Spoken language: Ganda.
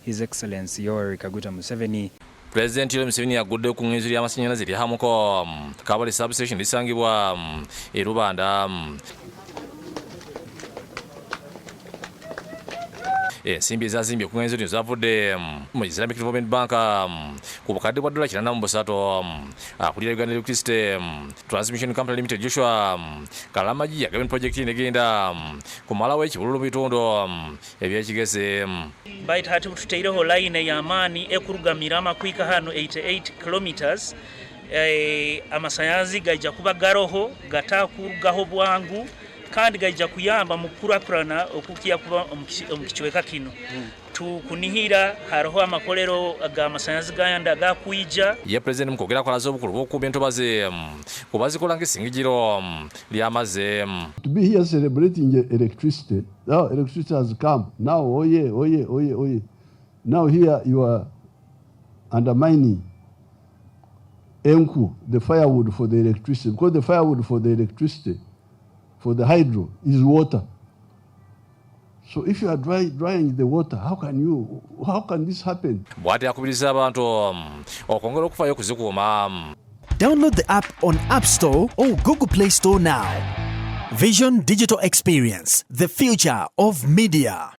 His Excellency Yoweri Kaguta Museveni. Pulezidenti Yoweri Museveni agudde ku ŋŋenzo ly'amasannyalaze erya Hamuko Kabale substation lisangibwa e Rubanda. Ensimbi ezazimbye ku ŋŋenzo lino zavudde mu Islamic Development Bank ku bukadde bwa dola 83. Akulira Uganda Electricity Transmission Company Limited Joshua Kalamagi yagambye pulojekiti eno egenda kumalawo ekibululu mu bitundu ebyekigezi. Baitu hati tuteireho line ey'amaani ekuruga Mirama kuhika hanu 88 kilometers, amasanyarazi gaija kuba garoho, gatakurugaho bwangu, kandi gaija kuyamba mu kukurakurana okukiya kuba omu kicweka kino. Tukunihira hariho amakolero g'amasanyarazi gayandi agakwija. Ye Pulezidenti mu kwogera akolaze obukulu bw'okukuuma entobazi kuba zikola ng'essingijiro ly'amazzi. To be here celebrating electricity, now electricity has come, now oye, oye, oye, oye. Now here you are undermining enku, the firewood for the electricity, because the firewood for the electricity, for the hydro, is water. So if you are drying the water, how can this happen? Bw'ati akubiriza abantu okwongera okufaayo okuzikuuma. Download the app on App Store or Google Play Store now. Vision Digital Experience, the future of media.